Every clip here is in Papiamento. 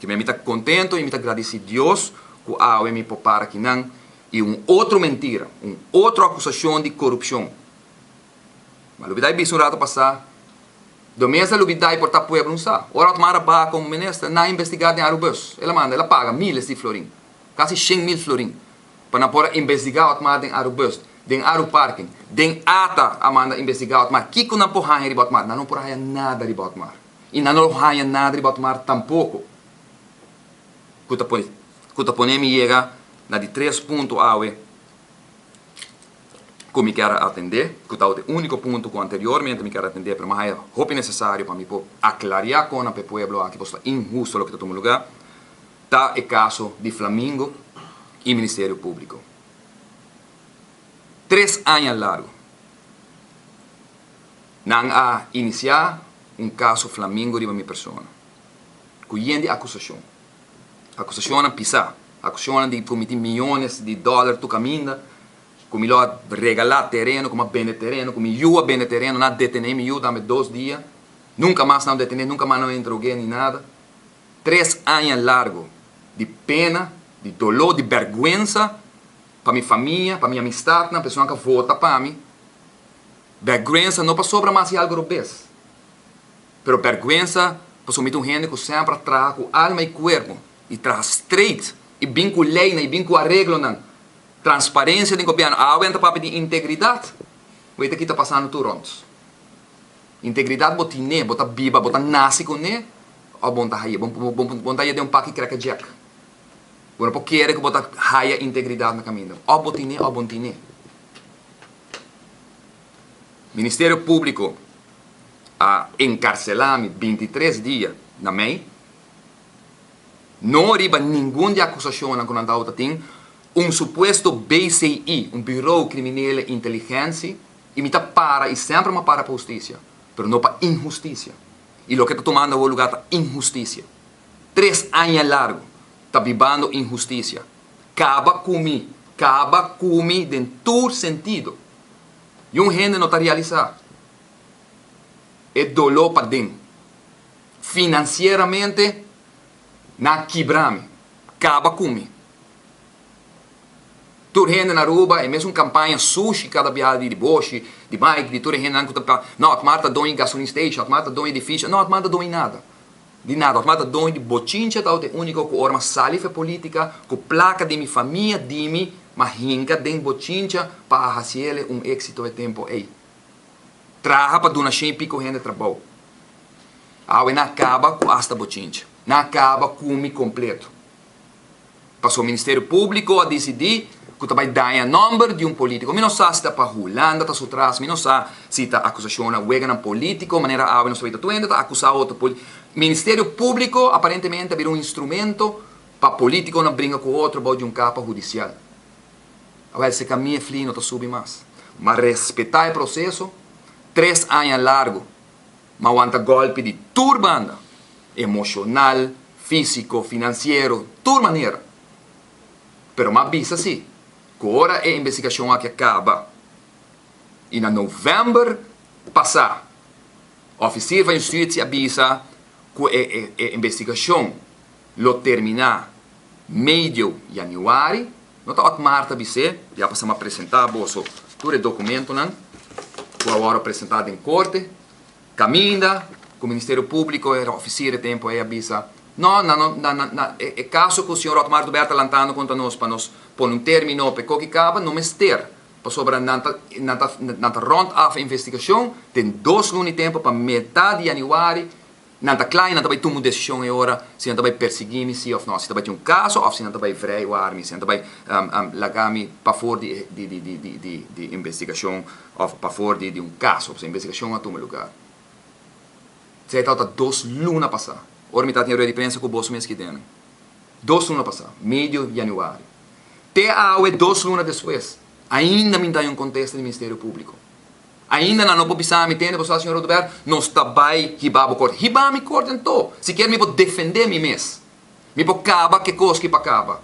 Ke mi ta contento y mi ta gradici Dios cu awe mi por para akinan y un otro mentira, un otro acusacion di corupcion. Ma lubida y bisa un rato pasa, Domez a lubida y por ta pueblo un sa. Ora Otmar a baha como minister, nan a investiga den Arubus. El a manda, el a paga miles di florin, casi 100.000 florin, pa nan por a investiga Otmar den Arubus, den Aruparking, den ATA a manda investiga Otmar. Kico nan por haña riba Otmar? Nan no por haya nada riba Otmar. Y nan no lo haña nada riba Otmar tampoco. Cu ta pone, cu ta pone mi yega na di tres punto awe cu mi kier a atende, cu ta e unico punto cu anteriormente mi kier a atende, pero mi a haya hopi necesario pa mi por aclaria con nan pa e pueblo aki, pasobra ta inhusto loke ta tuma lugar, ta e caso di Flamingo y Ministerio Publico. 3 aña largo nan a inicia un caso Flamingo riba mi persona, cu yen di acusacion. Acusacionnan pisa, acusacionnan di cometi miyones di dollar tur caminda, cu mi lo a regala tereno, cu mi a bende tereno, cu mi yiu a bende tereno, nan a detene mi yiu tambe 2 dia. Nunca mas nan a detene, nunca mas nan a interrogue ni nada. 3 aña largo di pena, di dolor, di berguensa pa mi famia, pa mi amistad, na persona cu vota pa mi. Berguensa no pasobra m'a haci algo robes, pero berguensa pasobra mi ta un hende cu semper a traha cu alma y cuerpo y traha straight y bin cu ley y bin cu areglonan. Transparencia di gobierno. Awe ta papia di integridad. Weta kico ta pasando tur rond. Integridad bo tin, bo ta biba, bo ta nace cu ne, of bo ta haya, bo bo ta den un paki Cracker Jack. Bo no por kere cu bo ta haya integridad na caminda. Of bo tin, of bo tin. Ministerio Publico a encarcela mi 23 dia na mei. No riba ningun di acusacion cu nan tin un supuesto BCI, un Bureau Criminele Intelligentie, y mi ta para y semper mi a para pa husticia, pero no pa inhusticia. Y loke ta tumando lugar ta inhusticia. 3 aña largo ta bibando inhusticia. Caba cu mi, caba cu mi den tur sentido. Y un hende no ta realisa. E dolor paden. Financieramente, nan a kibra mi. Caba cu mi. Tur hende na Aruba, e mesun campaña sushi cada biaha di Boshi, di Mike, di tur hende cu ta, no, Otmar ta doño gasoline station, Otmar ta doño edificio, no, Otmar ta doño nada. Di nada, Otmar ta doño di bochincha, ta e unico cu ora sali for politica, cu placa di mi famia, di mi, m'a hinca den bochincha pa haci un exito e tempo ey. Traha pa duna 100 y pico hende trabou. Awe nan a caba cu hasta bochincha. Nan a caba cu mi completo. Paso Ministerio Publico a dicidi cu ta bay daña nomber di un politico. Mi no sa si ta pa Hulanda ta su tras, mi no sa si ta acusacion na weganan politico, manera awe nos ta tur ta acusa otro Ministerio Publico aparentemente a bira un instrumento pa politiconan bringa cu otro bou di un capa hudicial. Awor, e caminda fli no ta subi mas. M'a respeta e proceso, 3 aña largo, m'a wanta golpe di tur banda, emocional, fisico, financiero, tur manera. Pero m'a bisa si, cu ora e investigacion aki caba, y na november pasa, officier van justitie a bisa cu e investigacion lo termina medio januari, no ta Otmar ta bis'e, ya pasa m'a presenta boso tur e documentonan, cu awor a presenta den corte, caminda, cu Ministerio Publico e officier e tempo ey a bisa, no, no, no, no, no, e caso cu señor Otmar Oduber ta lantando contra nos pa nos pone un termino pa e caba, no mester, pasobra nan ta rond af investigacion, den 2 luna tempo pa mitar di januari, nan ta cla, nan ta bay tuma un decision e ora si nan ta bay persigui mi si of no, si ta bay tin un caso of si nan ta bay vrijwaar mi, si nan ta bay laga mi pafor di investigacion of pafor di un caso, of investigacion a tuma lugar. Esey ta 2 luna pasa. Ora mi tabatin rueda di prensa cu boso mes kidena. 2 luna pasa, medio januari. Te awe 2 luna despues, ainda mi un contesta di Ministerio Publico. Ainda nan no por bisa mi tende, pasobra señor Oduber, nos ta bay hiba bo corte. Hiba mi corte anto. Si kier mi por defende mi mes. Mi por caba cu cos cu pa caba.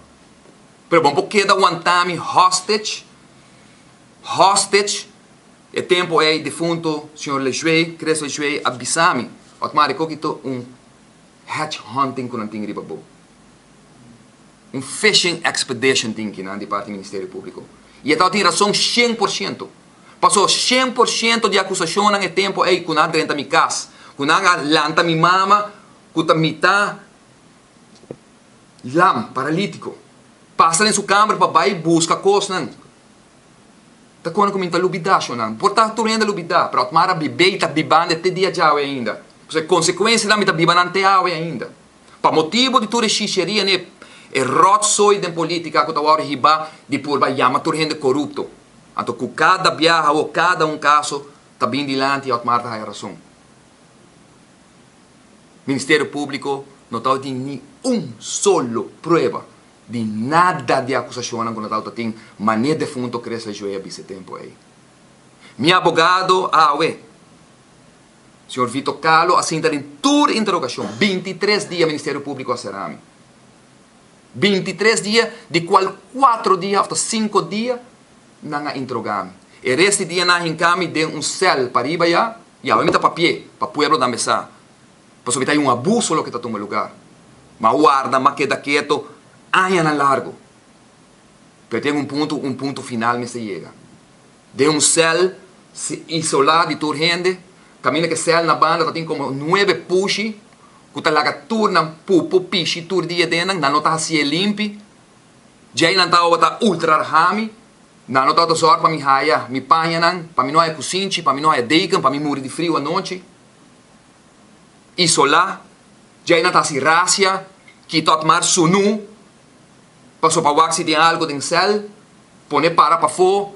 Pero bo por keda wanta mi hostage. Hostage. E tempo ey defunto señor Lejué, Chris Lejué, a bisa mi. Otmar, e cos aki ta un. Hedge hunting ku nan tin riba bo. Un fishing expedition tin kinan di parti Ministerio Públiko. I e tabatin rason 100%. Paso 100% di akusashonnan e tempu ei ku nan a drenta mi kas, ku nan a lanta mi mama ku ta mitá lam, paralítiko, pasa den su kamber pa bai buska kosnan. Ta kone ku mi ta lubidá shonnan. Por ta tur hende lubidá, pero Otmar a bib'é i ta bibando te dia djawe ainda. Pasobra e konsekuensianan mi ta biba nan te awe ainda. Pa motibu di tur e shisheria n'e e ròtsooi den polítika ku ta wòrdu hibá di purba yama tur hende korupto. Anto ku kada biaha o kada un kaso ta bin dilanti Otmar ta haya rason. Ministerio Públiko no tabatin ni un solo prueba di nada di akusashonnan ku no tabata tin mané defunto Chris Lejuez a bisa e tempu ei. Mi abogado awe, señor Vito Calo, a sinta den tur interogashon. 23 dia Ministerio Públiko a sera mi. 23 dia, di kual kuatro dia òf ta sinku dia nan a interogá mi. E rest di dia nan a hinká mi den un sèl pariba ya, i awe mi ta papié pa pueblo tambe sa. Pasobra mi ta hay un abuso loke ta tuma lugar. M'a warda, m'a keda keto añanan largo. Pero tin un punto, un punto final mester yega. Den un sèl isolá di tur hende, kaminda ku e sèl na banda ta tin komo nuebe pushi ku ta laga tur nan pupu pishi tur dia den nan, nan no ta hasié limpi. Djei nan tabata ultra rhami, nan no tabata zòrg pa mi haya mi pañanan, pa mi no haya kusinchi, pa mi no haya deken, pa mi muri di friu anochi. Isolá, djei nan ta hasi rasia, kita otmar sunu, pasobra pa wak si tin algu den sèl, pone para pafó.